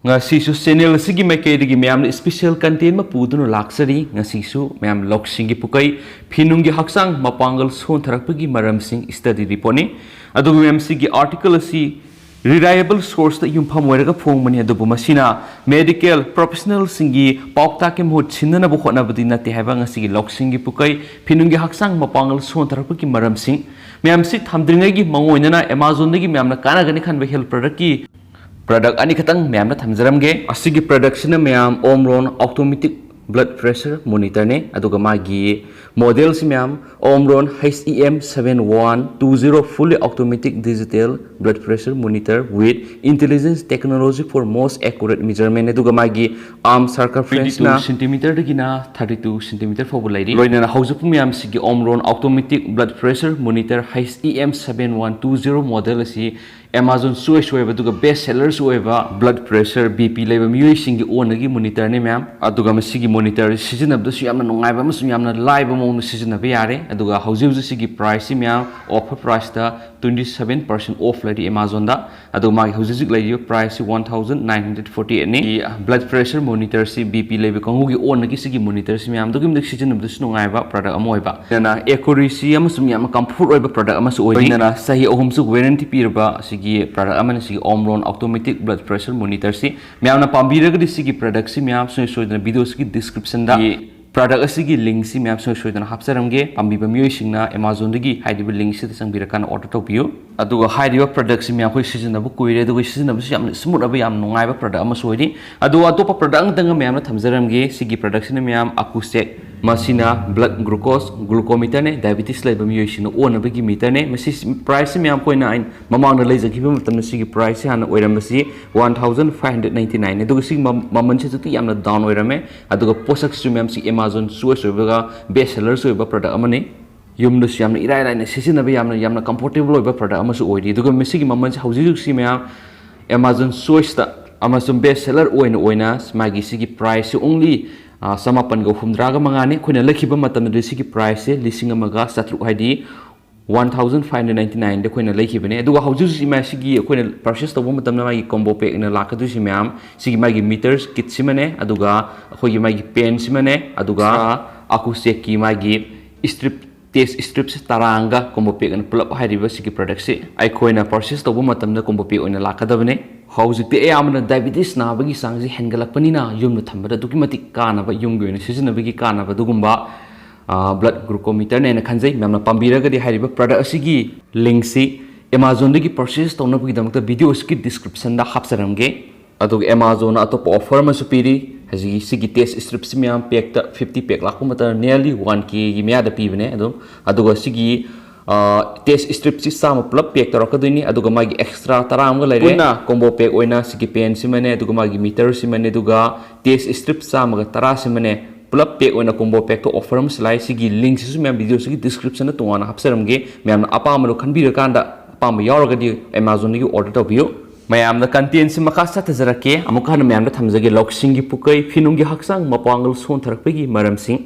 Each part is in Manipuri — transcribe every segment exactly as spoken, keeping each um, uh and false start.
ꯉꯁꯤꯁꯨ ꯆꯦꯅꯦꯜ ꯑꯁꯤꯒꯤ ꯃꯥꯏꯀꯩꯗꯒꯤ ꯃꯌꯥꯝꯅ ꯏꯁꯄꯤꯁꯦꯜ ꯀꯟꯇꯦꯟ ꯑꯃ ꯄꯨꯗꯨꯅ ꯂꯥꯛꯆꯔꯤ꯫ ꯉꯁꯤꯁꯨ ꯃꯌꯥꯝ ꯂꯧꯁꯤꯡꯒꯤ ꯄꯨꯀꯩ, ꯐꯤꯅꯨꯡꯒꯤ ꯍꯛꯆꯥꯡ ꯃꯄꯥꯡꯒꯜ ꯁꯣꯟꯊꯔꯛꯄꯒꯤ ꯃꯔꯝꯁꯤꯡ ꯁ꯭ꯇꯗꯤ ꯔꯤꯄꯣꯔꯠꯅꯤ꯫ ꯑꯗꯨꯕꯨ ꯃꯌꯥꯝ, ꯁꯤꯒꯤ ꯑꯥꯔꯇꯤꯀꯜ ꯑꯁꯤ ꯔꯤꯂꯥꯏꯑꯦꯕꯜ ꯁꯣꯔꯁꯇ ꯌꯨꯝꯐꯝ ꯑꯣꯏꯔꯒ ꯐꯣꯡꯕꯅꯤ꯫ ꯑꯗꯨꯕꯨ ꯃꯁꯤꯅ ꯃꯦꯗꯤꯀꯦꯜ ꯄ꯭ꯔꯣꯐꯦꯁꯅꯦꯜꯁꯤꯡꯒꯤ ꯄꯥꯎꯇꯥꯛꯀꯤ ꯃꯍꯨꯠ ꯁꯤꯟꯅꯅꯕ ꯍꯣꯠꯅꯕꯗꯤ ꯅꯠꯇꯦ ꯍꯥꯏꯕ ꯉꯁꯤꯒꯤ ꯂꯧꯁꯤꯡꯒꯤ ꯄꯨꯀꯩ, ꯐꯤꯅꯨꯡꯒꯤ ꯍꯛꯆꯥꯡ ꯃꯄꯥꯡꯒꯜ ꯁꯣꯟꯊꯔꯛꯄꯒꯤ ꯃꯔꯝꯁꯤꯡ꯫ ꯃꯌꯥꯝꯁꯤ ꯊꯝꯗ꯭ꯔꯤꯉꯩꯒꯤ ꯃꯥꯡꯑꯣꯏꯅꯅ Amazonꯗꯒꯤ ꯃꯌꯥꯝꯅ ꯀꯥꯟꯅꯒꯅꯤ ꯈꯟꯕ ꯍꯦꯜꯊ ꯄ꯭ꯔꯗꯛꯀꯤ ꯄ꯭ꯔꯗꯛ ꯑꯅꯤꯈꯛꯇꯪ ꯃꯌꯥꯝꯅ ꯊꯝꯖꯔꯝꯒꯦ꯫ ꯑꯁꯤꯒꯤ ꯄ꯭ꯔꯗꯛꯁꯤꯅ ꯃꯌꯥꯝ Omron Automatic Blood Pressure Monitorꯅꯦ꯫ ꯑꯗꯨꯒ ꯃꯥꯒꯤ ꯃꯣꯗꯦꯜꯁꯤ ꯃꯌꯥꯝ Omron H E M seven one two zero fully automatic digital blood pressure monitor with intelligence technology for most accurate measurement꯫ ꯑꯗꯨꯒ ꯃꯥꯒꯤ arm circumferenceꯅ ꯁꯦꯟꯇꯤꯃꯤꯇꯔꯗꯒꯤꯅ ꯊꯥꯔꯇꯤ ꯇꯨ ꯁꯦꯟꯇꯤꯃꯤꯇꯔ ꯐꯥꯎꯕ ꯂꯩꯔꯤ꯫ ꯂꯣꯏꯅꯅ ꯍꯧꯖꯤꯛꯄꯨ ꯃꯌꯥꯝꯁꯤꯒꯤ Omron Automatic Blood Pressure Monitor H E M seven one two zero model ꯑꯁꯤ Amazon ꯆꯣꯏꯁ ꯑꯣꯏꯕ ꯑꯗꯨꯒ ꯕꯦꯁ ꯁꯦꯂꯔꯁꯨ ꯑꯣꯏꯕ ꯕ꯭ꯂꯗ ꯄ꯭ꯔꯦꯁꯔ, ꯕꯤ ꯄꯤ ꯂꯩꯕ ꯃꯤꯑꯣꯏꯁꯤꯡꯒꯤ ꯑꯣꯟꯅꯒꯤ ꯃꯣꯅꯤꯇꯔꯅꯤ ꯃꯌꯥꯝ꯫ ꯑꯗꯨꯒ ꯃꯁꯤꯒꯤ ꯃꯣꯅꯤꯇꯔ ꯁꯤꯖꯤꯟꯅꯕꯗꯁꯨ ꯌꯥꯝꯅ ꯅꯨꯡꯉꯥꯏꯕ ꯑꯃꯁꯨꯡ ꯌꯥꯝꯅ ꯂꯥꯏꯕ ꯃꯑꯣꯡꯗ ꯁꯤꯖꯤꯟꯅꯕ ꯌꯥꯔꯦ꯫ ꯑꯗꯨꯒ ꯍꯧꯖꯤꯛ ꯍꯧꯖꯤꯛ ꯁꯤꯒꯤ ꯄ꯭ꯔꯥꯏꯁꯁꯤ ꯃꯌꯥꯝ offer ꯄ꯭ꯔꯥꯏꯁꯇ twenty seven percent off ꯂꯩꯔꯤ Amazonꯗ꯫ ꯑꯗꯨꯒ ꯃꯥꯒꯤ ꯍꯧꯖꯤꯛ ꯍꯧꯖꯤꯛ ꯂꯩꯔꯤꯕ ꯄ꯭ꯔꯥꯏꯁꯁꯤ one thousand nine hundred forty eightꯅꯤ꯫ ꯕ꯭ꯂꯗ ꯄ꯭ꯔꯦꯁꯔ ꯃꯣꯅꯤꯇꯔꯁꯤ, ꯕꯤ ꯄꯤ ꯂꯩꯕ ꯀꯥꯡꯕꯨꯒꯤ ꯑꯣꯟꯅꯒꯤ ꯁꯤꯒꯤ ꯃꯣꯅꯤꯇꯔꯁꯤ ꯃꯌꯥꯝ ꯑꯗꯨꯛꯀꯤ ꯃꯇꯤꯛ ꯁꯤꯖꯤꯟꯅꯕꯗꯁꯨ ꯅꯨꯡꯉꯥꯏꯕ ꯄ꯭ꯔꯗꯛ ꯑꯃ ꯑꯣꯏꯕ꯫ ꯑꯗꯨꯅ ꯑꯦꯀꯨꯔꯦꯁꯤ ꯑꯃꯁꯨꯡ ꯌꯥꯝꯅ ꯀꯝꯐꯣꯔꯠ ꯑꯣꯏꯕ ꯄ꯭ꯔꯗꯛ ꯑꯃꯁꯨ ꯑꯣꯏꯔꯤ꯫ ꯂꯣꯏꯅꯅ ꯆꯍꯤ ꯑꯍꯨꯝꯁꯨ ꯋꯥꯔꯦꯟꯇꯤ ꯄꯤꯔꯕ ꯑꯁꯤꯒꯤ ꯄ꯭ꯔꯗꯛ ꯑꯃꯅꯤ, ꯁꯤꯒꯤ Omron Automatic Blood Pressure Monitorꯁꯤ꯫ ꯃꯌꯥꯝꯅ ꯄꯥꯝꯕꯤꯔꯒꯗꯤ ꯁꯤꯒꯤ ꯄ꯭ꯔꯗꯛꯁꯤ ꯃꯌꯥꯝ ꯁꯨꯡꯁꯣꯏ ꯁꯣꯏꯗꯅ ꯚꯤꯗꯤꯑꯣꯁꯤꯒꯤ ꯗꯤꯁꯀ꯭ꯔꯤꯞꯁꯟꯗ ꯄ꯭ꯔꯗꯛ ꯑꯁꯤꯒꯤ ꯂꯤꯡꯁꯤ ꯃꯌꯥꯝ ꯁꯨꯡꯁꯣꯏ ꯁꯣꯏꯗꯅ ꯍꯥꯞꯆꯔꯝꯒꯦ꯫ ꯄꯥꯝꯕꯤꯕ ꯃꯤꯑꯣꯏꯁꯤꯡꯅ Amazonꯗꯒꯤ ꯍꯥꯏꯔꯤꯕ ꯂꯤꯡꯁꯤꯗ ꯆꯪꯕꯤꯔꯀꯥꯟꯗ ꯑꯣꯔꯗꯔ ꯇꯧꯕꯤꯌꯨ꯫ ꯑꯗꯨꯒ ꯍꯥꯏꯔꯤꯕ ꯄ꯭ꯔꯗꯛꯁꯤ ꯃꯌꯥꯝ ꯑꯩꯈꯣꯏ ꯁꯤꯖꯤꯟꯅꯕ ꯀꯨꯏꯔꯦ, ꯑꯗꯨꯒ ꯁꯤꯖꯤꯟꯅꯕꯁꯨ ꯌꯥꯝꯅ ꯁ꯭ꯃꯨꯠ ꯑꯣꯏꯕ, ꯌꯥꯝ ꯅꯨꯡꯉꯥꯏꯕ ꯄ꯭ꯔꯗꯛ ꯑꯃꯁꯨ ꯑꯣꯏꯔꯤ꯫ ꯑꯗꯨꯒ ꯑꯇꯣꯞꯄ ꯄ꯭ꯔꯗꯛ ꯑꯃꯇꯪꯒ ꯃꯌꯥꯝꯅ ꯊꯝꯖꯔꯝꯒꯦ꯫ ꯁꯤꯒꯤ ꯄ꯭ꯔꯗꯛꯁꯤꯅ ꯃꯌꯥꯝ Accu-Chek, ꯃꯁꯤꯅ ꯕ꯭ꯂꯗ ꯒ꯭ꯂꯨꯀꯣꯁ, ꯒ꯭ꯂꯨꯀꯣꯃꯤꯇꯔꯅꯦ, ꯗꯥꯏꯕꯤꯇꯤꯁ ꯂꯩꯕ ꯃꯤꯑꯣꯏꯁꯤꯡꯅ ꯑꯣꯟꯅꯕꯒꯤ ꯃꯤꯇꯔꯅꯦ꯫ ꯃꯁꯤ ꯄ꯭ꯔꯥꯏꯁꯁꯤ ꯃꯌꯥꯝ ꯑꯩꯈꯣꯏꯅ ꯑꯩꯅ ꯃꯃꯥꯡꯗ ꯂꯩꯖꯈꯤꯕ ꯃꯇꯝꯗ ꯁꯤꯒꯤ ꯄ꯭ꯔꯥꯏꯁꯁꯤ ꯍꯥꯟꯅ ꯑꯣꯏꯔꯝꯕꯁꯤ one thousand five hundred ninety nine, ꯑꯗꯨꯒ ꯁꯤꯒꯤ ꯃ-, ꯃꯃꯜꯁꯤ ꯍꯧꯖꯤꯛꯇꯤ ꯌꯥꯝꯅ ꯗꯥꯎꯟ ꯑꯣꯏꯔꯝꯃꯦ꯫ ꯑꯗꯨꯒ ꯄꯣꯠꯁꯛꯁꯤꯁꯨ ꯃꯌꯥꯝꯁꯤ Amazon ꯆꯣꯏꯁ ꯑꯣꯏꯕꯒ ꯕꯦꯁ ꯁꯦꯂꯔꯁꯨ ꯑꯣꯏꯕ ꯄ꯭ꯔꯗꯛ ꯑꯃꯅꯤ꯫ ꯌꯨꯝꯗꯁꯨ ꯌꯥꯝꯅ ꯏꯔꯥꯏ ꯂꯥꯏꯅ ꯁꯤꯖꯤꯟꯅꯕ, ꯌꯥꯝꯅ, ꯌꯥꯝꯅ ꯀꯝꯐꯣꯔꯇꯦꯕꯜ ꯑꯣꯏꯕ ꯄ꯭ꯔꯗꯛ ꯑꯃꯁꯨ ꯑꯣꯏꯔꯤ꯫ ꯑꯗꯨꯒ ꯃꯁꯤꯒꯤ ꯃꯃꯜꯁꯤ ꯍꯧꯖꯤꯛ ꯍꯧꯖꯤꯛꯁꯤ ꯃꯌꯥꯝ Amazon ꯆꯣꯏꯁꯇ ꯑꯃꯁꯨꯡ ꯕꯦꯁ ꯁꯦꯂꯔ ꯑꯣꯏꯅ, ꯑꯣꯏꯅ ꯃꯥꯒꯤ ꯁꯤꯒꯤ ꯄ꯭ꯔꯥꯏꯁꯁꯤ only, ꯑ, ꯆꯃꯥꯄꯟꯒ ꯍꯨꯝꯗ꯭ꯔꯥꯒ ꯃꯉꯥꯅꯤ꯫ ꯑꯩꯈꯣꯏꯅ ꯂꯩꯈꯤꯕ ꯃꯇꯝꯗꯗꯤ ꯁꯤꯒꯤ ꯄ꯭ꯔꯥꯏꯁꯁꯦ ꯂꯤꯁꯤꯡ ꯑꯃꯒ ꯆꯥꯇ꯭ꯔꯨꯛ, ꯍꯥꯏꯗꯤ One thousand five hundred ninety nineꯗ ꯑꯩꯈꯣꯏꯅ ꯂꯩꯈꯤꯕꯅꯦ꯫ ꯑꯗꯨꯒ ꯍꯧꯖꯤꯛ ꯍꯧꯖꯤꯛ ꯃꯥ ꯁꯤꯒꯤ ꯑꯩꯈꯣꯏꯅ purchase ꯇꯧꯕ ꯃꯇꯝꯗ ꯃꯥꯒꯤ combo packꯅ ꯂꯥꯛꯀꯗꯣꯏꯁꯤ ꯃꯌꯥꯝ, ꯁꯤꯒꯤ ꯃꯥꯒꯤ meters kitꯁꯤꯃꯅꯦ, ꯑꯗꯨꯒ ꯑꯩꯈꯣꯏꯒꯤ ꯃꯥꯒꯤ penꯁꯤꯃꯅꯦ, ꯑꯗꯨꯒ Accu-Chekꯀꯤ ꯃꯥꯒꯤ strip, test stripꯁꯦ ꯇꯔꯥꯒ combo packꯅ ꯄꯨꯂꯞ ꯍꯥꯏꯔꯤꯕ ꯁꯤꯒꯤ productꯁꯤ ꯑꯩꯈꯣꯏꯅ purchase ꯇꯧꯕ ꯃꯇꯝꯗ combo pack ꯑꯣꯏꯅ ꯂꯥꯛꯀꯗꯕꯅꯦ꯫ ꯍꯧꯖꯤꯛꯇꯤ ꯑꯌꯥꯝꯕꯅ diabetes ꯅꯥꯕꯒꯤ ꯆꯥꯡꯁꯤ ꯍꯦꯟꯒꯠꯂꯛꯄꯅꯤꯅ ꯌꯨꯝꯗ ꯊꯝꯕꯗ ꯑꯗꯨꯛꯀꯤ ꯃꯇꯤꯛ ꯀꯥꯟꯅꯕ, ꯌꯨꯝꯒꯤ ꯑꯣꯏꯅ ꯁꯤꯖꯤꯟꯅꯕꯒꯤ ꯀꯥꯟꯅꯕ ꯑꯗꯨꯒꯨꯝꯕ blood glucometerꯅꯦꯅ ꯈꯟꯖꯩ꯫ ꯃꯌꯥꯝꯅ ꯄꯥꯝꯕꯤꯔꯒꯗꯤ ꯍꯥꯏꯔꯤꯕ product ꯑꯁꯤꯒꯤ linkꯁꯤ Amazonꯗꯒꯤ purchase ꯇꯧꯅꯕꯒꯤꯗꯃꯛꯇ video ꯑꯁꯤꯒꯤ descriptionꯗ ꯍꯥꯞꯆꯔꯝꯒꯦ꯫ ꯑꯗꯨꯒ Amazonꯅ ꯑꯇꯣꯞꯄ offer ꯑꯃꯁꯨ ꯄꯤꯔꯤ꯫ ꯍꯧꯖꯤꯛ ꯁꯤꯒꯤ test stripꯁꯤ ꯃꯌꯥꯝ packꯇ fifty pack ꯂꯥꯛꯄ ꯃꯇꯝꯗ nearly one Kꯒꯤ ꯃꯌꯥꯗ ꯄꯤꯕꯅꯦ ꯑꯗꯨꯝ꯫ ꯑꯗꯨꯒ ꯁꯤꯒꯤ test stripꯁꯤ ꯆꯥꯝꯃ ꯄꯨꯂꯞ pack ꯇꯧꯔꯛꯀꯗꯣꯏꯅꯤ, ꯑꯗꯨꯒ ꯃꯥꯒꯤ extra ꯇꯔꯥ ꯑꯃꯒ ꯂꯩꯔꯦ꯫ ꯄꯨꯟꯅ combo pack ꯑꯣꯏꯅ ꯁꯤꯒꯤ penꯁꯤꯃꯅꯦ, ꯑꯗꯨꯒ ꯃꯥꯒꯤ meterꯁꯤꯃꯅꯦ, ꯑꯗꯨꯒ test strip ꯆꯥꯝꯃꯒ ꯇꯔꯥꯁꯤꯃꯅꯦ, ꯄꯨꯂꯞ pack ꯑꯣꯏꯅ combo packꯇ offer ꯑꯃꯁꯨ ꯂꯥꯛꯑꯦ꯫ ꯁꯤꯒꯤ linkꯁꯤꯁꯨ ꯃꯌꯥꯝ videoꯁꯤꯒꯤ descriptionꯗ ꯇꯣꯉꯥꯟꯅ ꯍꯥꯞꯆꯔꯝꯒꯦ꯫ ꯃꯌꯥꯝꯅ ꯑꯄꯥꯝꯕꯗꯣ ꯈꯟꯕꯤꯔꯀꯥꯟꯗ ꯑꯄꯥꯝꯕ ꯌꯥꯎꯔꯒꯗꯤ Amazonꯗꯒꯤ order ꯇꯧꯕꯤꯌꯨ꯫ ꯃꯌꯥꯝꯗ contentꯁꯤ ꯃꯈꯥ ꯆꯠꯊꯖꯔꯛꯀꯦ꯫ ꯑꯃꯨꯛꯀ ꯍꯟꯅ ꯃꯌꯥꯝꯗ ꯊꯝꯖꯒꯦ, ꯂꯧꯁꯤꯡꯒꯤ ꯄꯨꯀꯩ, ꯐꯤꯅꯨꯡꯒꯤ ꯍꯛꯆꯥꯡ ꯃꯄꯥꯡꯒꯜ ꯁꯣꯟꯊꯔꯛꯄꯒꯤ ꯃꯔꯝꯁꯤꯡ꯫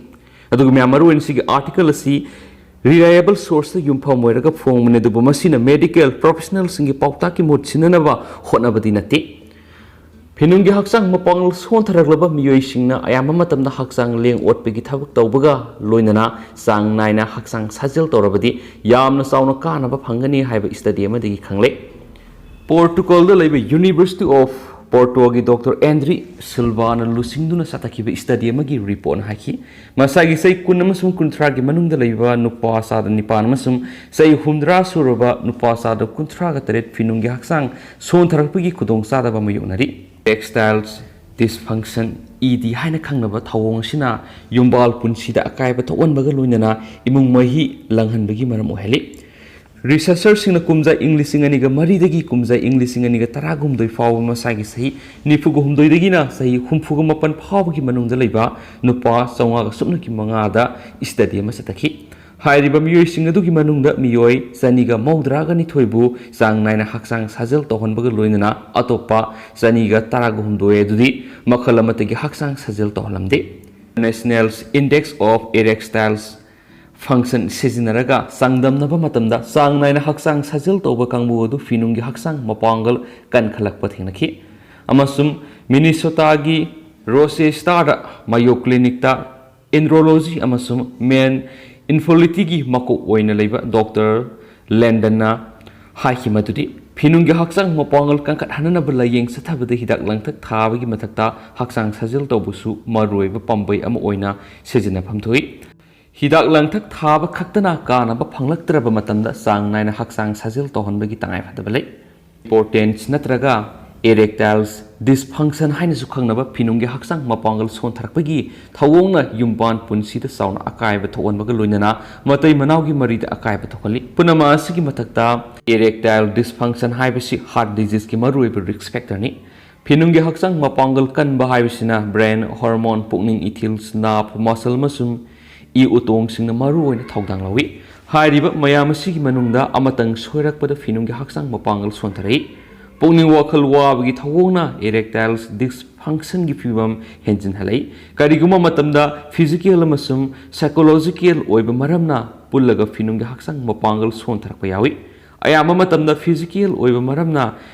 ꯑꯗꯨꯒ ꯃꯌꯥꯝ ꯃꯔꯨꯑꯣꯏꯅ ꯁꯤꯒꯤ article ꯑꯁꯤ reliable sourceꯇ ꯌꯨꯝꯐꯝ ꯑꯣꯏꯔꯒ ꯐꯣꯡꯕꯅꯤ, ꯑꯗꯨꯕꯨ ꯃꯁꯤꯅ medical professionalꯁꯤꯡꯒꯤ ꯄꯥꯎꯇꯥꯛꯀꯤ ꯃꯍꯨꯠ ꯁꯤꯟꯅꯅꯕ ꯍꯣꯠꯅꯕꯗꯤ ꯅꯠꯇꯦ꯫ ꯐꯤꯅꯨꯡꯒꯤ ꯍꯛꯆꯥꯡ ꯃꯄꯥꯡꯒꯜ ꯁꯣꯟꯊꯔꯛꯂꯕ ꯃꯤꯑꯣꯏꯁꯤꯡꯅ ꯑꯌꯥꯝꯕ ꯃꯇꯝꯗ ꯍꯛꯆꯥꯡ ꯂꯦꯡ ꯑꯣꯠꯄꯒꯤ ꯊꯕꯛ ꯇꯧꯕꯒ ꯂꯣꯏꯅꯅ ꯆꯥꯡ ꯅꯥꯏꯅ ꯍꯛꯆꯥꯡ ꯁꯥꯖꯦꯜ ꯇꯧꯔꯕꯗꯤ ꯌꯥꯝꯅ ꯆꯥꯎꯅ ꯀꯥꯟꯅꯕ ꯐꯪꯒꯅꯤ ꯍꯥꯏꯕ study ꯑꯃꯗꯒꯤ ꯈꯪꯂꯦ꯫ Portugalꯗ ꯂꯩꯕ University of Portoꯒꯤ Doctor André Silvaꯅ ꯂꯨꯆꯤꯡꯗꯨꯅ ꯆꯠꯊꯈꯤꯕ study ꯑꯃꯒꯤ reportꯅ ꯍꯥꯏꯈꯤ, ꯃꯁꯥꯒꯤ ꯆꯍꯤ ꯀꯨꯟ ꯑꯃꯁꯨꯡ ꯀꯨꯟꯊ꯭ꯔꯥꯒꯤ ꯃꯅꯨꯡꯗ ꯂꯩꯕ ꯅꯨꯄꯥ ꯆꯥꯗ ꯅꯤꯄꯥꯟ ꯑꯃꯁꯨꯡ ꯆꯍꯤ ꯍꯨꯝꯗ꯭ꯔꯥ ꯁꯨꯔꯕ ꯅꯨꯄꯥ ꯆꯥꯗ ꯀꯨꯟꯊ꯭ꯔꯥꯒ ꯇꯔꯦꯠ ꯐꯤꯅꯨꯡꯒꯤ ꯍꯛꯆꯥꯡ ꯁꯣꯟꯊꯔꯛꯄꯒꯤ ꯈꯨꯗꯣꯡꯆꯥꯗꯕ ꯃꯥꯌꯣꯛꯅꯔꯤ꯫ Erectile dysfunction, ED ꯍꯥꯏꯅ ꯈꯪꯅꯕ ꯊꯧꯑꯣꯡ ꯑꯁꯤꯅ ꯌꯨꯝꯕꯥꯜ ꯄꯨꯟꯁꯤꯗ ꯑꯀꯥꯏꯕ ꯊꯣꯛꯍꯟꯕꯒ ꯂꯣꯏꯅꯅ ꯏꯃꯨꯡ ꯃꯍꯤ ꯂꯪꯍꯟꯕꯒꯤ ꯃꯔꯝ ꯑꯣꯏꯍꯜꯂꯤ꯫ Researcherꯁꯤꯡꯅ ꯀꯨꯝꯖꯥ ꯏꯪ ꯂꯤꯁꯤꯡ ꯑꯅꯤꯒ ꯃꯔꯤꯗꯒꯤ ꯀꯨꯝꯖꯥ ꯏꯪ ꯂꯤꯁꯤꯡ ꯑꯅꯤꯒ ꯇꯔꯥꯍꯨꯝꯗꯣꯏ ꯐꯥꯎꯕ ꯃꯁꯥꯒꯤ ꯆꯍꯤ ꯅꯤꯐꯨꯒ ꯍꯨꯝꯗꯣꯏꯗꯒꯤꯅ ꯆꯍꯤ ꯍꯨꯝꯐꯨꯒ ꯃꯥꯄꯟ ꯐꯥꯎꯕꯒꯤ ꯃꯅꯨꯡꯗ ꯂꯩꯕ ꯅꯨꯄꯥ ꯆꯥꯝꯃꯉꯥꯒ ꯁꯨꯞꯅꯒꯤ ꯃꯉꯥꯗ study ꯑꯃ ꯆꯠꯊꯈꯤ꯫ ꯍꯥꯏꯔꯤꯕ ꯃꯤꯑꯣꯏꯁꯤꯡ ꯑꯗꯨꯒꯤ ꯃꯅꯨꯡꯗ ꯃꯤꯑꯣꯏ ꯆꯅꯤꯒ ꯃꯧꯗ꯭ꯔꯥꯒ ꯅꯤꯊꯣꯏꯕꯨ ꯆꯥꯡ ꯅꯥꯏꯅ ꯍꯛꯆꯥꯡ ꯁꯥꯖꯦꯜ ꯇꯧꯍꯟꯕꯒ ꯂꯣꯏꯅꯅ ꯑꯇꯣꯞꯄ ꯆꯅꯤꯒ ꯇꯔꯥꯒ ꯍꯨꯝꯗꯣꯏ ꯑꯗꯨꯗꯤ ꯃꯈꯜ ꯑꯃꯠꯇꯒꯤ ꯍꯛꯆꯥꯡ ꯁꯥꯖꯦꯜ ꯇꯧꯍꯜꯂꯝꯗꯦ꯫ National Index of Erectile ꯐꯪꯁꯟ ꯁꯤꯖꯤꯟꯅꯔꯒ ꯆꯥꯡꯗꯝꯅꯕ ꯃꯇꯝꯗ ꯆꯥꯡ ꯅꯥꯏꯅ ꯍꯛꯆꯥꯡ ꯁꯥꯖꯦꯜ ꯇꯧꯕ ꯀꯥꯡꯕꯨ ꯑꯗꯨ ꯐꯤꯅꯨꯡꯒꯤ ꯍꯛꯆꯥꯡ ꯃꯄꯥꯡꯒꯜ ꯀꯟꯈꯠꯂꯛꯄ ꯊꯦꯡꯅꯈꯤ꯫ ꯑꯃꯁꯨꯡ ꯃꯤꯅꯤꯁꯣꯇꯥꯒꯤ ꯔꯣꯆꯦꯁꯇꯔꯗ ꯃꯥꯌꯣ ꯀ꯭ꯂꯤꯅꯤꯛꯇ ꯑꯦꯟꯗ꯭ꯔꯣꯂꯣꯖꯤ ꯑꯃꯁꯨꯡ ꯃꯦꯟ ꯏꯟꯐꯔꯇꯤꯂꯤꯇꯤꯒꯤ ꯃꯀꯣꯛ ꯑꯣꯏꯅ ꯂꯩꯕ ꯗꯣꯛꯇꯔ ꯂꯦꯟꯗꯟꯅ ꯍꯥꯏꯈꯤ ꯃꯗꯨꯗꯤ ꯐꯤꯅꯨꯡꯒꯤ ꯍꯛꯆꯥꯡ ꯃꯄꯥꯡꯒꯜ ꯀꯟꯈꯠꯍꯟꯅꯅꯕ ꯂꯥꯏꯌꯦꯡ ꯆꯠꯊꯕꯗ ꯍꯤꯗꯥꯛ ꯂꯥꯡꯊꯛ ꯊꯥꯕꯒꯤ ꯃꯊꯛꯇ ꯍꯛꯆꯥꯡ ꯁꯥꯖꯦꯜ ꯇꯧꯕꯁꯨ ꯃꯔꯨꯑꯣꯏꯕ ꯄꯥꯝꯕꯩ ꯑꯃ ꯑꯣꯏꯅ ꯁꯤꯖꯤꯟꯅꯐꯝ ꯊꯣꯛꯏ꯫ ꯍꯤꯗꯥꯛ ꯂꯥꯡꯊꯛ ꯊꯥꯕ ꯈꯛꯇꯅ ꯀꯥꯟꯅꯕ ꯐꯪꯂꯛꯇ꯭ꯔꯕ ꯃꯇꯝꯗ ꯆꯥꯡ ꯅꯥꯏꯅ ꯍꯛꯆꯥꯡ ꯁꯥꯖꯦꯜ ꯇꯧꯍꯟꯕꯒꯤ ꯇꯉꯥꯏꯐꯗꯕ ꯂꯩ꯫ ꯏꯝꯄꯣꯇꯦꯟꯁ ꯅꯠꯇ꯭ꯔꯒ ꯏꯔꯦꯛꯇꯥꯏꯜ ꯗꯤꯁꯐꯪꯁꯟ ꯍꯥꯏꯅꯁꯨ ꯈꯪꯅꯕ ꯐꯤꯅꯨꯡꯒꯤ ꯍꯛꯆꯥꯡ ꯃꯄꯥꯡꯒꯜ ꯁꯣꯟꯊꯔꯛꯄꯒꯤ ꯊꯧꯑꯣꯡꯅ ꯌꯨꯝꯕꯥꯟ ꯄꯨꯟꯁꯤꯗ ꯆꯥꯎꯅ ꯑꯀꯥꯏꯕ ꯊꯣꯛꯍꯟꯕꯒ ꯂꯣꯏꯅꯅ ꯃꯇꯩ ꯃꯅꯥꯎꯒꯤ ꯃꯔꯤꯗ ꯑꯀꯥꯏꯕ ꯊꯣꯛꯍꯜꯂꯤ꯫ ꯄꯨꯝꯅꯃꯛ ꯑꯁꯤꯒꯤ ꯃꯊꯛꯇ, ꯏꯔꯦꯛꯇꯥꯏꯜ ꯗꯤꯁꯐꯪꯁꯟ ꯍꯥꯏꯕꯁꯤ ꯍꯥꯔꯠ ꯗꯤꯖꯤꯖꯀꯤ ꯃꯔꯨꯑꯣꯏꯕ ꯔꯤꯁꯛ ꯐꯦꯛꯇꯔꯅꯤ꯫ ꯐꯤꯅꯨꯡꯒꯤ ꯍꯛꯆꯥꯡ ꯃꯄꯥꯡꯒꯜ ꯀꯟꯕ ꯍꯥꯏꯕꯁꯤꯅ ꯕ꯭ꯔꯦꯟ, ꯍꯣꯔꯃꯣꯟ, ꯄꯨꯛꯅꯤꯡ, ꯏꯊꯤꯜꯁ, ꯅꯥꯚ, ꯃꯁꯜ ꯑꯃꯁꯨꯡ ꯏ ꯎꯇꯣꯡꯁꯤꯡꯅ ꯃꯔꯨꯑꯣꯏꯅ ꯊꯧꯗꯥꯡ ꯂꯧꯏ꯫ ꯍꯥꯏꯔꯤꯕ ꯃꯌꯥꯝ ꯑꯁꯤꯒꯤ ꯃꯅꯨꯡꯗ ꯑꯃꯇꯪ ꯁꯣꯏꯔꯛꯄꯗ ꯐꯤꯅꯨꯡꯒꯤ ꯍꯛꯆꯥꯡ ꯃꯄꯥꯡꯒꯜ ꯁꯣꯟꯊꯔꯛꯏ꯫ ꯄꯨꯛꯅꯤꯡ ꯋꯥꯈꯜ ꯋꯥꯕꯒꯤ ꯊꯧꯑꯣꯡꯅ ꯏꯔꯦꯛꯇꯥꯏꯜ ꯗꯤꯁꯐꯪꯁꯟꯒꯤ ꯐꯤꯕꯝ ꯍꯦꯟꯖꯤꯟꯍꯜꯂꯛꯏ꯫ ꯀꯔꯤꯒꯨꯝꯕ ꯃꯇꯝꯗ ꯐꯤꯖꯤꯀꯦꯜ ꯑꯃꯁꯨꯡ ꯁꯥꯏꯀꯣꯂꯣꯖꯤꯀꯦꯜ ꯑꯣꯏꯕ ꯃꯔꯝꯅ ꯄꯨꯜꯂꯒ ꯐꯤꯅꯨꯡꯒꯤ ꯍꯛꯆꯥꯡ ꯃꯄꯥꯡꯒꯜ ꯁꯣꯟꯊꯔꯛꯄ ꯌꯥꯎꯏ꯫ ꯑꯌꯥꯝꯕ ꯃꯇꯝꯗ ꯐꯤꯖꯤꯀꯦꯜ ꯑꯣꯏꯕ ꯃꯔꯝꯅ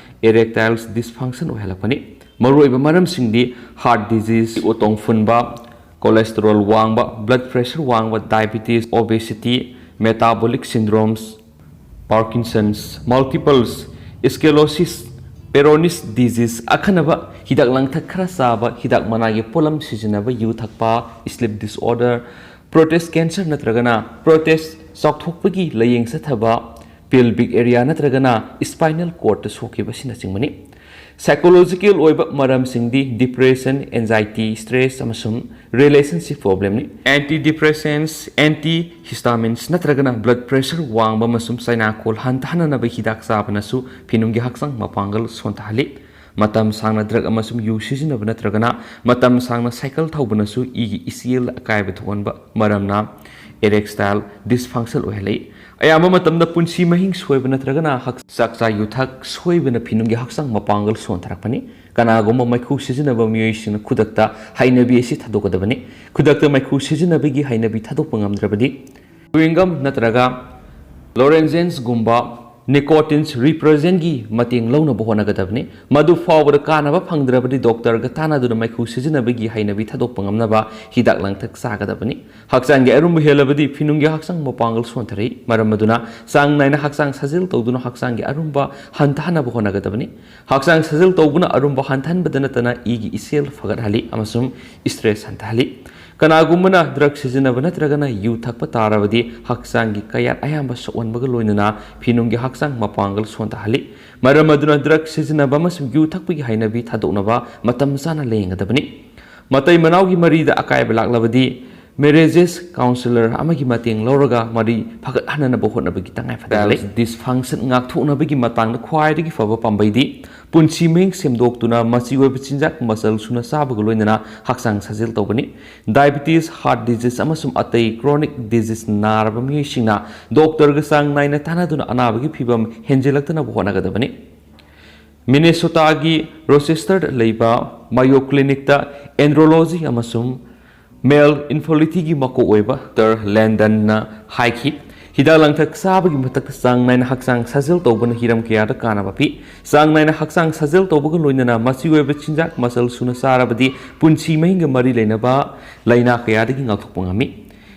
ꯏꯔꯦꯛꯇꯥꯏꯜ ꯗꯤꯁꯐꯪꯁꯟ ꯑꯣꯏꯍꯜꯂꯛꯄꯅꯤ꯫ ꯃꯔꯨꯑꯣꯏꯕ ꯃꯔꯝꯁꯤꯡꯗꯤ ꯍꯥꯔꯠ ꯗꯤꯖꯤꯖ, ꯎꯇꯣꯡ ꯐꯨꯟꯕ, ꯀꯣꯂꯦꯁꯇꯔꯣꯜ ꯋꯥꯡꯕ, ꯕ꯭ꯂꯗ ꯄ꯭ꯔꯦꯁꯔ ꯋꯥꯡꯕ, diabetes, obesity, metabolic syndromes, Parkinson's, multiple sclerosis, Peyronie's disease, ꯑꯈꯟꯅꯕ ꯍꯤꯗꯥꯛ ꯂꯥꯡꯊꯛ ꯈꯔ ꯆꯥꯕ, ꯍꯤꯗꯥꯛ ꯃꯅꯥꯒꯤ ꯄꯣꯠꯂꯝ ꯁꯤꯖꯤꯟꯅꯕ, ꯌꯨ ꯊꯛꯄ, ꯁ꯭ꯂꯤꯞ ꯗꯤꯁꯑꯣꯔꯗꯔ, ꯄ꯭ꯔꯣꯁꯇꯦꯠ ꯀꯦꯟꯁꯔ ꯅꯠꯇ꯭ꯔꯒꯅ ꯄ꯭ꯔꯣꯁꯇꯦꯠ ꯆꯥꯎꯊꯣꯛꯄꯒꯤ ꯂꯥꯏꯌꯦꯡ ꯆꯠꯊꯕ, ꯄꯦꯜꯚꯤꯛ ꯑꯦꯔꯤꯌꯥ ꯅꯠꯇ꯭ꯔꯒꯅ ꯁ꯭ꯄꯥꯏꯅꯦꯜ ꯀꯣꯔꯗꯇ ꯁꯣꯛꯈꯤꯕ ꯑꯁꯤꯅꯆꯤꯡꯕꯅꯤ꯫ ꯁꯥꯏꯀꯣꯂꯣꯖꯤꯀꯦꯜ ꯑꯣꯏꯕ ꯃꯔꯝꯁꯤꯡꯗꯤ ꯗꯤꯄ꯭ꯔꯦꯁꯟ, ꯑꯦꯟꯖꯥꯏꯇꯤ, ꯁ꯭ꯇ꯭ꯔꯦꯁ ꯑꯃꯁꯨꯡ ꯔꯤꯂꯦꯁꯟꯁꯤꯞ ꯄ꯭ꯔꯣꯕ꯭ꯂꯦꯝꯅꯤ꯫ ꯑꯦꯟꯇꯤ ꯗꯤꯄ꯭ꯔꯦꯁꯦꯟꯁ, ꯑꯦꯟꯇꯤ ꯍꯤꯁꯇꯥꯃꯤꯟꯁ ꯅꯠꯇ꯭ꯔꯒꯅ ꯕ꯭ꯂꯗ ꯄ꯭ꯔꯦꯁꯔ ꯋꯥꯡꯕ ꯑꯃꯁꯨꯡ ꯆꯩꯅꯥꯀꯣꯜ ꯍꯟꯊꯍꯟꯅꯕ ꯍꯤꯗꯥꯛ ꯆꯥꯕꯅꯁꯨ ꯐꯤꯅꯨꯡꯒꯤ ꯍꯛꯆꯥꯡ ꯃꯄꯥꯡꯒꯜ ꯁꯣꯟꯊꯍꯜꯂꯤ꯫ ꯃꯇꯝ ꯁꯥꯡꯅ ꯗ꯭ꯔꯒ ꯑꯃꯁꯨꯡ ꯌꯨ ꯁꯤꯖꯤꯟꯅꯕ ꯅꯠꯇ꯭ꯔꯒꯅ ꯃꯇꯝ ꯁꯥꯡꯅ ꯁꯥꯏꯀꯜ ꯊꯧꯕꯅꯁꯨ ꯏꯒꯤ ꯏꯆꯦꯜꯗ ꯑꯀꯥꯏꯕ ꯊꯣꯛꯍꯟꯕ ꯃꯔꯝꯅ ꯏꯔꯦꯛꯇꯥꯏꯜ ꯗꯤꯁꯐꯪꯁꯟ ꯑꯣꯏꯍꯜꯂꯤ꯫ ꯑꯌꯥꯝꯕ ꯃꯇꯝꯗ ꯄꯨꯟꯁꯤ ꯃꯍꯤꯡ ꯁꯣꯏꯕ ꯅꯠꯇ꯭ꯔꯒꯅ ꯍꯛ-, ꯆꯥꯛꯆꯥ ꯌꯨꯊꯛ ꯁꯣꯏꯕꯅ ꯐꯤꯅꯨꯡꯒꯤ ꯍꯛꯆꯥꯡ ꯃꯄꯥꯡꯒꯜ ꯁꯣꯟꯊꯔꯛꯄꯅꯤ꯫ ꯀꯅꯥꯒꯨꯝꯕ ꯃꯩꯈꯨ ꯁꯤꯖꯤꯟꯅꯕ ꯃꯤꯑꯣꯏꯁꯤꯡꯅ ꯈꯨꯗꯛꯇ ꯍꯩꯅꯕꯤ ꯑꯁꯤ ꯊꯥꯗꯣꯛꯀꯗꯕꯅꯤ꯫ ꯈꯨꯗꯛꯇ ꯃꯩꯈꯨ ꯁꯤꯖꯤꯟꯅꯕꯒꯤ ꯍꯩꯅꯕꯤ ꯊꯥꯗꯣꯛꯄ ꯉꯝꯗ꯭ꯔꯕꯗꯤ, ꯆ꯭ꯋꯤꯡꯒꯝ ꯅꯠꯇ꯭ꯔꯒ ꯂꯣꯔꯦꯟꯖꯦꯟꯁꯒꯨꯝꯕ ꯅꯤꯀꯣꯇꯤꯟꯁ ꯔꯤꯄ꯭ꯔꯖꯦꯟꯒꯤ ꯃꯇꯦꯡ ꯂꯧꯅꯕ ꯍꯣꯠꯅꯒꯗꯕꯅꯤ꯫ ꯃꯗꯨ ꯐꯥꯎꯕꯗ ꯀꯥꯟꯅꯕ ꯐꯪꯗ꯭ꯔꯕꯗꯤ ꯗꯣꯛꯇꯔꯒ ꯇꯥꯟꯅꯗꯨꯅ ꯃꯩꯈꯨ ꯁꯤꯖꯤꯟꯅꯕꯒꯤ ꯍꯩꯅꯕꯤ ꯊꯥꯗꯣꯛꯄ ꯉꯝꯅꯕ ꯍꯤꯗꯥꯛ ꯂꯥꯡꯊꯛ ꯆꯥꯒꯗꯕꯅꯤ꯫ ꯍꯛꯆꯥꯡꯒꯤ ꯑꯔꯨꯝꯕ ꯍꯦꯜꯂꯕꯗꯤ ꯐꯤꯅꯨꯡꯒꯤ ꯍꯛꯆꯥꯡ ꯃꯄꯥꯡꯒꯜ ꯁꯣꯟꯊꯔꯛꯏ꯫ ꯃꯔꯝ ꯑꯗꯨꯅ ꯆꯥꯡ ꯅꯥꯏꯅ ꯍꯛꯆꯥꯡ ꯁꯥꯖꯦꯜ ꯇꯧꯗꯨꯅ ꯍꯛꯆꯥꯡꯒꯤ ꯑꯔꯨꯝꯕ ꯍꯟꯊꯍꯟꯅꯕ ꯍꯣꯠꯅꯒꯗꯕꯅꯤ꯫ ꯍꯛꯆꯥꯡ ꯁꯥꯖꯦꯜ ꯇꯧꯕꯅ ꯑꯔꯨꯝꯕ ꯍꯟꯊꯍꯟꯕꯗ ꯅꯠꯇꯅ ꯏꯒꯤ ꯏꯆꯦꯜ ꯐꯒꯠꯍꯜꯂꯤ ꯑꯃꯁꯨꯡ ꯁ꯭ꯇ꯭ꯔꯦꯁ ꯍꯟꯊꯍꯜꯂꯤ꯫ ꯀꯅꯥꯒꯨꯝꯕꯅ ꯗ꯭ꯔꯒ ꯁꯤꯖꯤꯟꯅꯕ ꯅꯠꯇ꯭ꯔꯒꯅ ꯌꯨ ꯊꯛꯄ ꯇꯥꯔꯕꯗꯤ ꯍꯛꯆꯥꯡꯒꯤ ꯀꯌꯥꯠ ꯑꯌꯥꯝꯕ ꯁꯣꯛꯍꯟꯕꯒ ꯂꯣꯏꯅꯅ ꯐꯤꯅꯨꯡꯒꯤ ꯍꯛꯆꯥꯡ ꯃꯄꯥꯡꯒꯜ ꯁꯣꯟꯊꯍꯜꯂꯤ꯫ ꯃꯔꯝ ꯑꯗꯨꯅ ꯗ꯭ꯔꯒ ꯁꯤꯖꯤꯟꯅꯕ ꯑꯃꯁꯨꯡ ꯌꯨ ꯊꯛꯄꯒꯤ ꯍꯩꯅꯕꯤ ꯊꯥꯗꯣꯛꯅꯕ ꯃꯇꯝ ꯆꯥꯅ ꯂꯥꯌꯦꯡꯒꯗꯕꯅꯤ꯫ ꯃꯇꯩ ꯃꯅꯥꯎꯒꯤ ꯃꯔꯤꯗ ꯑꯀꯥꯏꯕ ꯂꯥꯛꯂꯕꯗꯤ ꯃꯦꯔꯦꯖꯦꯁ ꯀꯥꯎꯟꯁꯤꯂꯔ ꯑꯃꯒꯤ ꯃꯇꯦꯡ ꯂꯧꯔꯒ ꯃꯔꯤ ꯐꯒꯠꯍꯟꯅꯕ ꯍꯣꯠꯅꯕꯒꯤ ꯇꯉꯥꯏ ꯐꯗꯕ ꯂꯩ꯫ ꯗꯤꯁꯐꯪꯁꯟ ꯉꯥꯛꯊꯣꯛꯅꯕꯒꯤ ꯃꯇꯥꯡꯗ ꯈ꯭ꯋꯥꯏꯗꯒꯤ ꯐꯕ ꯄꯥꯝꯕꯩꯗꯤ ꯄꯨꯟꯁꯤ ꯃꯍꯤꯡ ꯁꯦꯝꯗꯣꯛꯇꯨꯅ ꯃꯆꯤ ꯑꯣꯏꯕ ꯆꯤꯟꯖꯥꯛ ꯃꯆꯜ ꯁꯨꯅ ꯆꯥꯕꯒ ꯂꯣꯏꯅꯅ ꯍꯛꯆꯥꯡ ꯁꯥꯖꯦꯜ ꯇꯧꯕꯅꯤ꯫ ꯗꯥꯏꯕꯤꯇꯤꯁ, ꯍꯥꯔꯠ ꯗꯤꯖꯤꯖ ꯑꯃꯁꯨꯡ ꯑꯇꯩ ꯀ꯭ꯔꯣꯅꯤꯛ ꯗꯤꯖꯤꯖ ꯅꯥꯔꯕ ꯃꯤꯑꯣꯏꯁꯤꯡꯅ ꯗꯣꯛꯇꯔꯒ ꯆꯥꯡ ꯅꯥꯏꯅ ꯇꯥꯟꯅꯗꯨꯅ ꯑꯅꯥꯕꯒꯤ ꯐꯤꯚꯝ ꯍꯦꯟꯖꯤꯜꯂꯛꯇꯅꯕ ꯍꯣꯠꯅꯒꯗꯕꯅꯤ꯫ ꯃꯤꯅꯦꯁꯣꯇꯥꯒꯤ ꯔꯣꯆꯦꯁꯇꯔꯗ ꯂꯩꯕ ꯃꯥꯌꯣ ꯀ꯭ꯂꯤꯅꯤꯛꯇ ꯑꯦꯟꯗ꯭ꯔꯣꯂꯣꯖꯤ ꯑꯃꯁꯨꯡ ꯃꯦꯜ ꯏꯟꯐꯔꯇꯤꯂꯤꯇꯤꯒꯤ ꯃꯀꯣꯛ ꯑꯣꯏꯕ ꯗꯣꯛꯇꯔ ꯂꯦꯟꯗꯟꯅ ꯍꯥꯏꯈꯤ, ꯍꯤꯗꯥꯛ ꯂꯥꯡꯊꯛ ꯆꯥꯕꯒꯤ ꯃꯊꯛꯇ ꯆꯥꯡ ꯅꯥꯏꯅ ꯍꯛꯆꯥꯡ ꯁꯥꯖꯦꯜ ꯇꯧꯕꯅ ꯍꯤꯔꯝ ꯀꯌꯥꯗ ꯀꯥꯟꯅꯕ ꯄꯤ꯫ ꯆꯥꯡ ꯅꯥꯏꯅ ꯍꯛꯆꯥꯡ ꯁꯥꯖꯦꯜ ꯇꯧꯕꯒ ꯂꯣꯏꯅꯅ ꯃꯆꯤ ꯑꯣꯏꯕ ꯆꯤꯟꯖꯥꯛ ꯃꯆꯜ ꯁꯨꯅ ꯆꯥꯔꯕꯗꯤ ꯄꯨꯟꯁꯤ ꯃꯍꯤꯡꯒ ꯃꯔꯤ ꯂꯩꯅꯕ ꯂꯥꯏꯅꯥ ꯀꯌꯥꯗꯒꯤ ꯉꯥꯛꯊꯣꯛꯄ ꯉꯝꯃꯤ꯫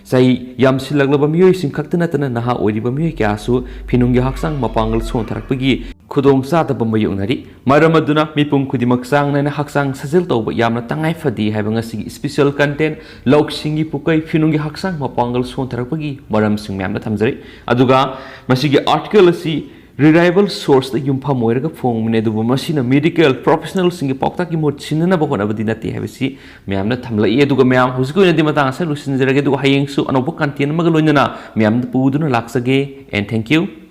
ꯆꯍꯤ ꯌꯥꯝꯁꯤꯜꯂꯛꯂꯕ ꯃꯤꯑꯣꯏꯁꯤꯡ ꯈꯛꯇ ꯅꯠꯇꯅ ꯅꯍꯥ ꯑꯣꯏꯔꯤꯕ ꯃꯤꯑꯣꯏ ꯀꯌꯥꯁꯨ ꯐꯤꯅꯨꯡꯒꯤ ꯍꯛꯆꯥꯡ ꯃꯄꯥꯡꯒꯜ ꯁꯣꯟꯊꯔꯛꯄꯒꯤ ꯈꯨꯗꯣꯡꯆꯥꯗꯕ ꯃꯥꯌꯣꯛꯅꯔꯤ꯫ ꯃꯔꯝ ꯑꯗꯨꯅ ꯃꯤꯄꯨꯝ ꯈꯨꯗꯤꯡꯃꯛ ꯆꯥꯡ ꯅꯥꯏꯅ ꯍꯛꯆꯥꯡ ꯁꯥꯖꯦꯜ ꯇꯧꯕ ꯌꯥꯝꯅ ꯇꯉꯥꯏ ꯐꯗꯦ ꯍꯥꯏꯕ ꯉꯁꯤꯒꯤ ꯁ꯭ꯄꯤꯁꯦꯜ ꯀꯟꯇꯦꯟ ꯂꯧꯁꯤꯡꯒꯤ ꯄꯨꯀꯩ ꯐꯤꯅꯨꯡꯒꯤ ꯍꯛꯆꯥꯡ ꯃꯄꯥꯡꯒꯜ ꯁꯣꯟꯊꯔꯛꯄꯒꯤ ꯃꯔꯝꯁꯤꯡ ꯃꯌꯥꯝꯅ ꯊꯝꯖꯔꯤ꯫ ꯑꯗꯨꯒ ꯃꯁꯤꯒꯤ ꯑꯥꯔꯇꯤꯀꯜ ꯑꯁꯤ ꯔꯤꯂꯥꯏꯕꯜ ꯁꯣꯔꯁꯇ ꯌꯨꯝꯐꯝ ꯑꯣꯏꯔꯒ ꯐꯣꯡꯕꯅꯤ, ꯑꯗꯨꯕꯨ ꯃꯁꯤꯅ ꯃꯦꯗꯤꯀꯦꯜ ꯄ꯭ꯔꯣꯐꯦꯁꯅꯦꯜꯁꯤꯡꯒꯤ ꯄꯥꯎꯇꯥꯛꯀꯤ ꯃꯍꯨꯠ ꯁꯤꯟꯅꯅꯕ ꯍꯣꯠꯅꯕꯗꯤ ꯅꯠꯇꯦ ꯍꯥꯏꯕꯁꯤ ꯃꯌꯥꯝꯅ ꯊꯝꯂꯛꯏ꯫ ꯑꯗꯨꯒ ꯃꯌꯥꯝ, ꯍꯧꯖꯤꯛꯀꯤ ꯑꯣꯏꯅꯗꯤ ꯃꯇꯥꯡ ꯑꯁꯤꯗ ꯂꯣꯏꯁꯤꯟꯖꯔꯒꯦ, ꯑꯗꯨꯒ ꯍꯌꯦꯡꯁꯨ ꯑꯅꯧꯕ ꯀꯟꯇꯦꯟ ꯑꯃꯒ ꯂꯣꯏꯅꯅ ꯃꯌꯥꯝꯗ ꯄꯨꯗꯨꯅ ꯂꯥꯛꯆꯒꯦ꯫ And thank you.